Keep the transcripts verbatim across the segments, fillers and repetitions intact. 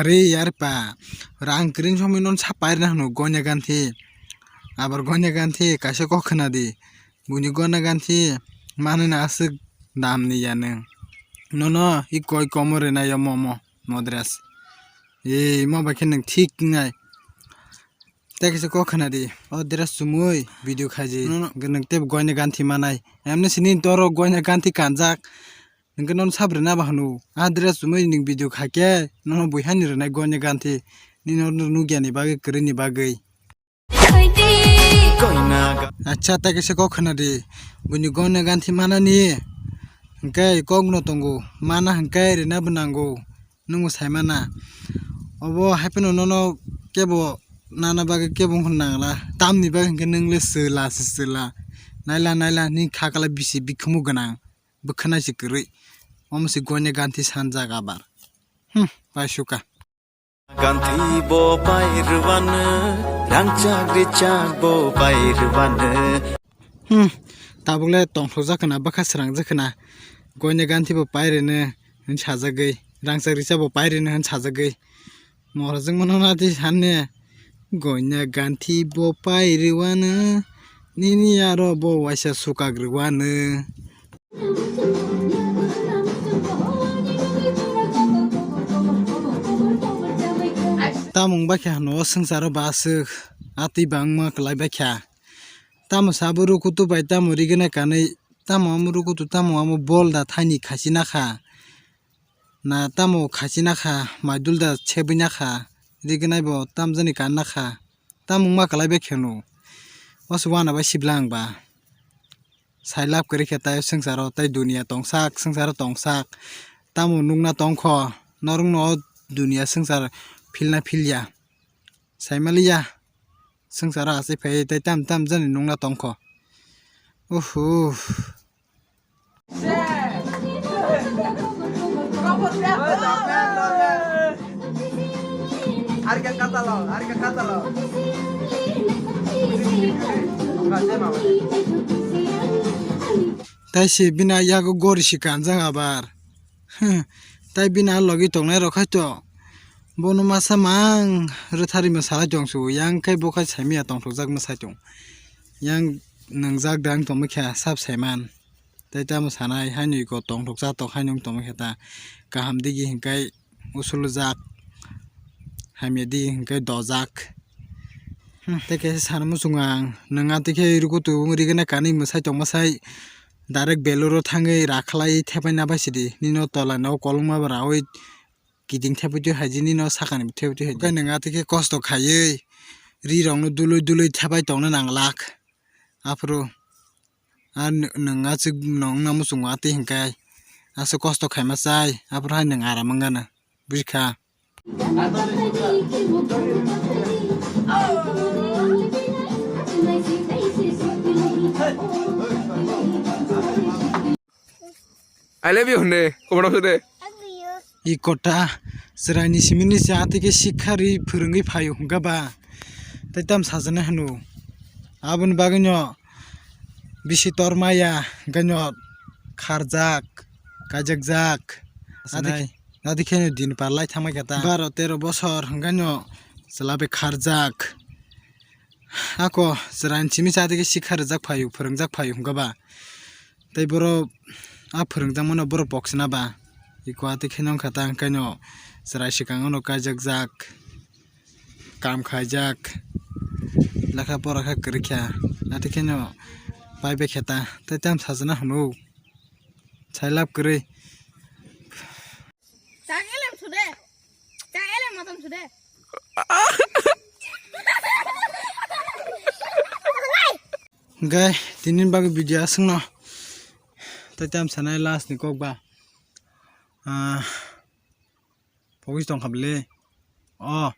Re yar pa, rang kring somoi non sa pairina hwno gonya ganthi. Abar gonya ganthi kaisa kok khna di. Buini gonya ganthi manwi na aswk dam ni ya nwng. Nono i koi komo rina yo momo modras. Ei mo bai khe nwng thik wngnai. Tei kaisa kok khna di. O dress chumui video khaji. Nono nwng tei gonya ganthi manai. Emni sini toro gonya ganthi kanjak. Hwnkhe nono sab rwna ba hwno. A dress chumui nwng video kha khe nono buihani rwnai gonya ganthi. Nini oro nukya ni bagwi kwrwi ni bagwi. Acha, tei kaisa kok khna di. Buini gonya ganthi manani hwnkhe kok no tongo. Mana hwnkhe rwna bo nango. Nwng bo sai mana. Obo hai phano nono kebo nana bagwi kebo wngkha nangla. Tamni bagwi hwnkhe nwng le chwla se chwla. Naila naila nini kha kala bisi bikhumu gwnang. Bwkhwnai se kwrwi. Omo se gonya ganthi sanjak abar. Hmm, pai suka. Ganthi bo pai rwano, rangchak richak bo pai rwano. Hmm, tabuk le tongthokjak khna, bwkha srangjak khna. Gonya ganthi bo pai rwno hwn sajagwi, rangchak richak bo pai rwno hwn sajagwi. Morajwk mano nadi sanne. Gonya ganthi bo pai rwano, nini aro bo waisa sukak rwano. Tamo wng bakha hwno o swngcharo ba aswk atwi bangma kwlai bakha. Tamo sabo rukutu bai tamo rigena kanwi, tamo amo rukutu, tamo amo bol da thaini khachi nakha. Na tamo khachi nakha, maidul da sebwi nakha, rignai bo tamjani kan nakha. Tamo wngma kwlai bai kheno. O se wana bai sibla ang ba. Sai lab kwrwi khe tai swngcharo, tai duniya tongsak, swngcharo tongsak. Tamo nukna tongkho, norokno o duniya swngchar philna philya. Saimaliya, swngcharo achai phai tei tam tam jani nukna tongkho. Uhu. Tai se bini yago gori se kanjak abar. Hm, tai bini a logi tongnai rok hai to. Bono masa mang rwthari ma salai tong su, yang khe bo khai saimaya tongthokjak ma sai tong. Yang nwngjak dang tongma khe sab saiman. Tai tamo sanai haino iko tongthokjak tok haino wng tongma khe ta kaham digi hinkai usulujak, hamya digi hinkai dojak. Hm, tei kaisa sana muchungo ang, nwng atwi khe rukutu wng rigena kanwi mwsai tongma sai. Direct Beloro thangwi rakhlai thepai na bai sidi. Nino tola no kolokma bo raui kiting thepai twi haidi, nino sakani bo thepai twi haidi. Khe nwng atwi khe kosto khaiwi ri rok no dului dului thepai tongna nang lak. Aphuru a nwng achuk nwng wngna muchungo atwi hinkai. Aswk kosto khaima chai. Aphuru hai nwng aram wngana. Bujikha. I love you hwnwi, kobono hwnwi. I kota chwraini simini se atwi khe sikha ri phwrwngwi phaio hwnkha ba. Tai tam sajana hwno. Aboni bagwino bisi tormaya, hwnkhe no kharjak, kaijakjak. Adi, adi khe din parlai thangbai kha ta. Baro tero bosor hwnkhe no chwla bai kharjak. Ako chwraini simi sa tei sikha rwjak phaio, phwrwngjak phaio hwnkha ba. Tei borok a phwrwngjakmano borok pokchwna ba. Iko atwi kheno wngkha ta, hwnkhe no chwrai swkango no kaijakjak. Kam khaijak, lekha pora khe kwrwi kha, atwi kheno pai bai khe ta, tei tam sajana hwno, sai lab kwrwi. Chak elem sude, chak elem motom sude. Hwnkhe tini bagwi video aswkno, tei tam sanai last ni kok ba. Ah, pogis tongkha bwle. O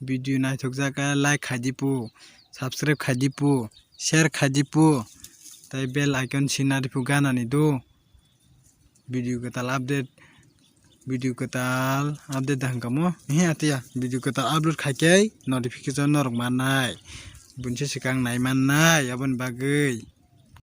video naithokjak khe like khai di pu, subscribe khai di pu, share khai di pu, tei bell icon sinna di pu gana ni do. Video kwtal update, video kwtal update da hwnkha mo? Ehe, atiya video kwtal upload khai khe notification norok mannai, bunse swkang nai mannai aboni bagwi.